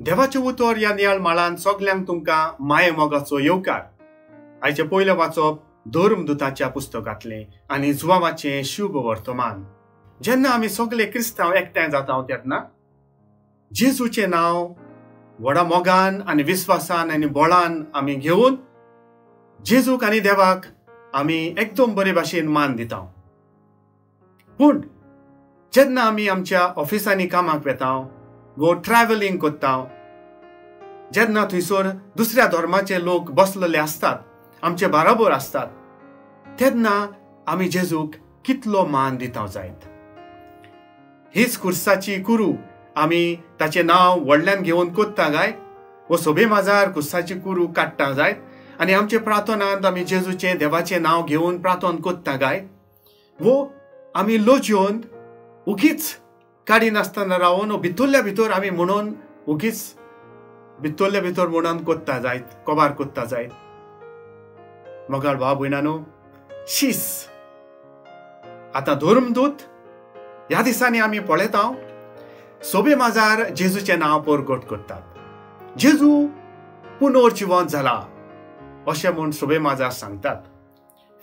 देवाचें उतर ह्या नियाळ माळान सगल्यांक तुमकां माये मोगाचो येवकार. आयचें पयलें वाचप धर्मदुताच्या पुस्तकांतलें आनी जुवावाचें शुभ वर्तमान. जेन्ना आमी सगले क्रिस्तांव एकठांय जाता तेन्ना जेजूचें नांव व्हडा मोगान आनी विस्वासान आनी बळान आमी घेवन जेजूक आनी देवाक आमी एकदम बरे भाशेन मान दिता. पूण जेन्ना आमी आमच्या ऑफिसांनी कामाक वेता वो ट्रॅव्हलिंग करता, जेन्ना थंयसर दुसऱ्या धर्माचे लोक बसलेले आसतात, आमचे बराबर आसतात, तेन्ना आमी जेजूक कितलो मान दिता जायत. हीच कुर्साची कुरू आमी ताचें नांव व्हडल्यान घेवन कोत्ता काय वो सोबे माजार कुर्साची कुरू काडटा जायत आनी आमचे प्रार्थनांत आमी जेजूचें देवाचें नांव घेवन प्रार्थना कोत्ता काय वो आमी लजयोन उगीच काडिनासतना रावन भितरल्या भितर आमी म्हणून उगीच भितरल्या भितर म्हणून कोत्ता जायत, कबार कोत्ता जायत. मोगाळ भाव भयणानो, शीस आतां धर्मदूत ह्या दिसांनी आमी पळयता सोबे माजार जेजूचें नांव परगट करतात. जेजू पुनर्जिवंत जाला अशें म्हूण सोबे माजार सांगतात.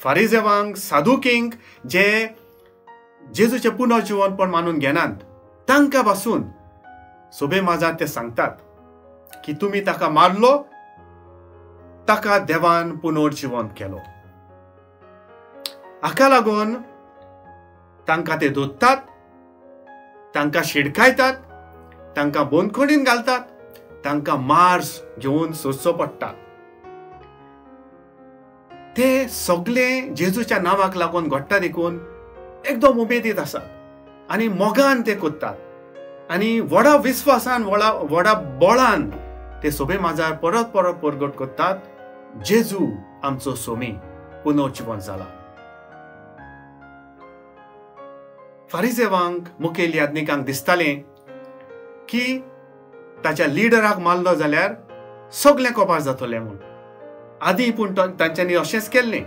फारिजेवांक, साधुकींक जे जेजूचें पुनर्जिवंतपण मानून घेनात तांकां पासून सोबे माजार ते सांगतात की तुमी ताका मारलो, ताका देवान पुनर्जिवंत केलो. हाका लागून तांकां ते दोत्तात, तांकां शिडकायतात, तांकां बंदखणीन घालतात, तांकां मार्स घेवन सोदचो पडटा. ते सगळे जेजूच्या नांवाक लागून घडटा देखून एकदम उमेदीत आसात आनी मोगान ते कोत्तात आनी व्हडा विस्वासान, व्हडा बळान ते सोबे माजार परत परत परगट करतात, जेजू आमचो सोमी पुनर्जिवंत जाला. फारिजेवांक, मुखेल याज्ञिकांक दिसतालें की ताच्या लिडराक मारलो जाल्यार सगळें कबार जातलें म्हूण. आदी पूण तांच्यांनी अशेंच केल्लें.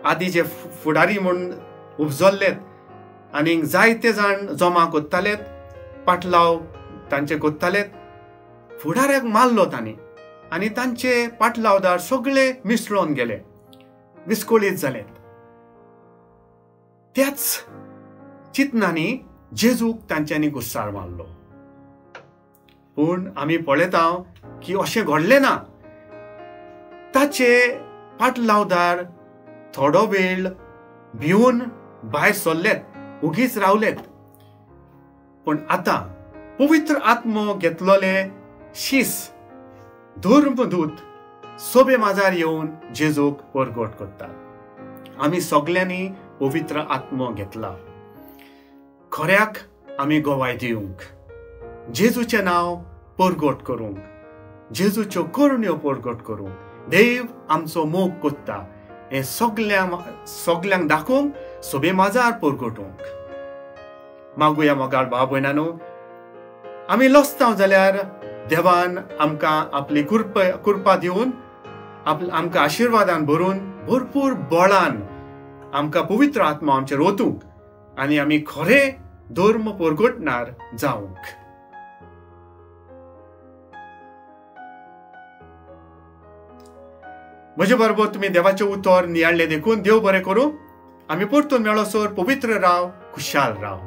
आदी जे फुडारी म्हूण उपजल्लेत आनी जायते जाण जमा कोत्तालेत, पाटलाव तांचे कोत्तालेत, फुडाऱ्याक मारलो तांणी आनी तांचे पाटलावदार सगळे मिसळून गेले, विस्कळीत जाले. त्याच चिंतनांनी जेजूक तांच्यांनी गुस्सार मारलो. पूण आमी पळयता की अशें घडलें ना. ताचे पाटलावदार थोडो वेळ भिवन भायर सरलेत, उगीच रावलेत. पूण आतां पवित्र आत्मो घेतलोले शीस धर्मदूत सोबे माजार येवन जेजूक परगट करतात. आमी सगल्यांनी पवित्र आत्मो घेतला खऱ्याक आमी गवाय दिवंक, जेजूचें नांव परगट करूंक, जेजूच्यो करण्यो परगट करूंक. देव आमचो मोग कोत्ता हें सगल्यांक दाखोवंक, सोबे माजार परगटूंक. मागुया मोगाळ भाव भयणानो, आमी लजता जाल्यार देवान आमकां आपली कृपा दिवन आमकां आशिर्वादान भरून भरपूर बळान आमकां पवित्र आत्मा आमचेर ओतूंक आनी आमी खरें धर्म परगटणार जावंक. म्हजे बरोबर तुमी देवाचें उतर नियाळ्ळें देखून देव बरें करूं. आमी परतून मेळोसर पवित्र राव, खुशाल राव.